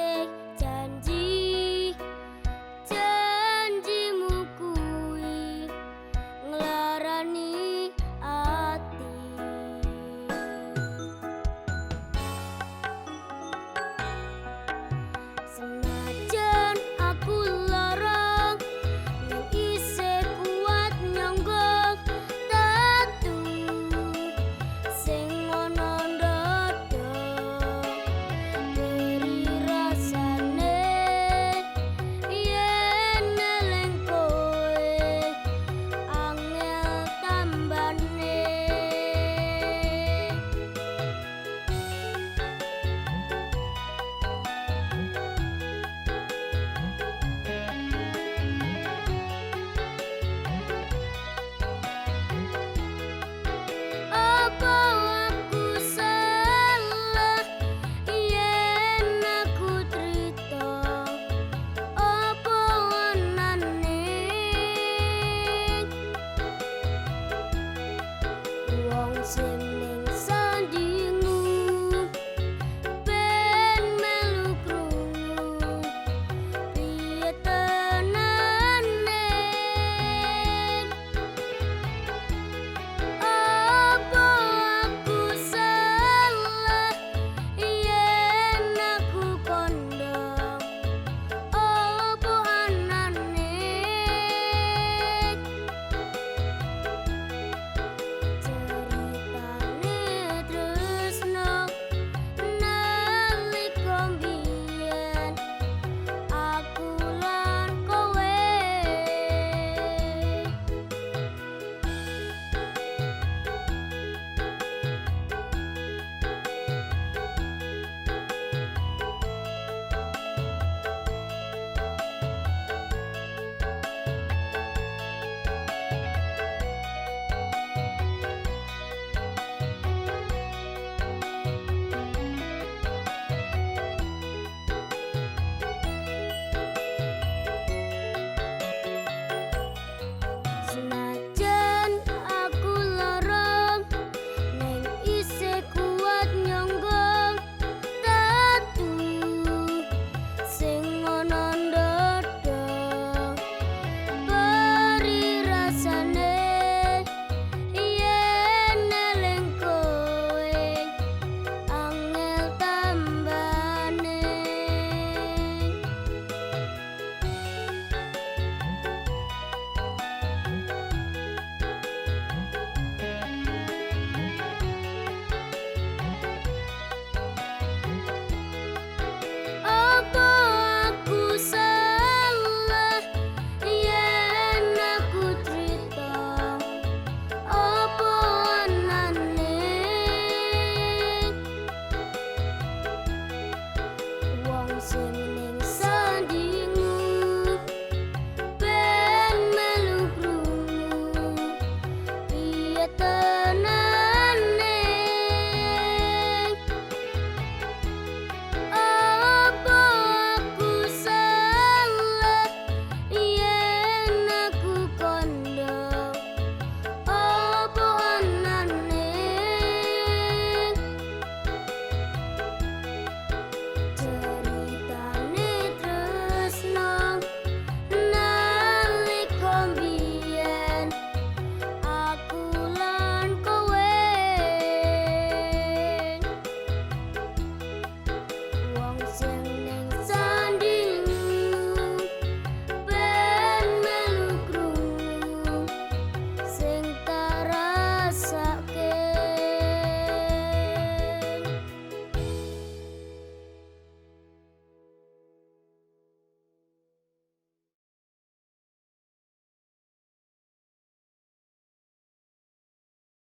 Isih janji janjimu kuwi nglarani ati. Senajan aku lara ning isih kuat nyangga tatu sing ana ndada. Beri rasane yen eling kowe angel tambane. Apa aku salah yen aku crita apa anane wong sing ning sandingu ben melu krungu piye tenane. Apa aku salah yen aku kandha apa anane ceritane tresno nalika mbiyen aku lan kowe. Senajan aku lara ning isih kuat nyangga tatu sing ana ndada. Beri rasane yen eling kowe angel tambane. Apa aku salah yen aku crita apa anane wong sing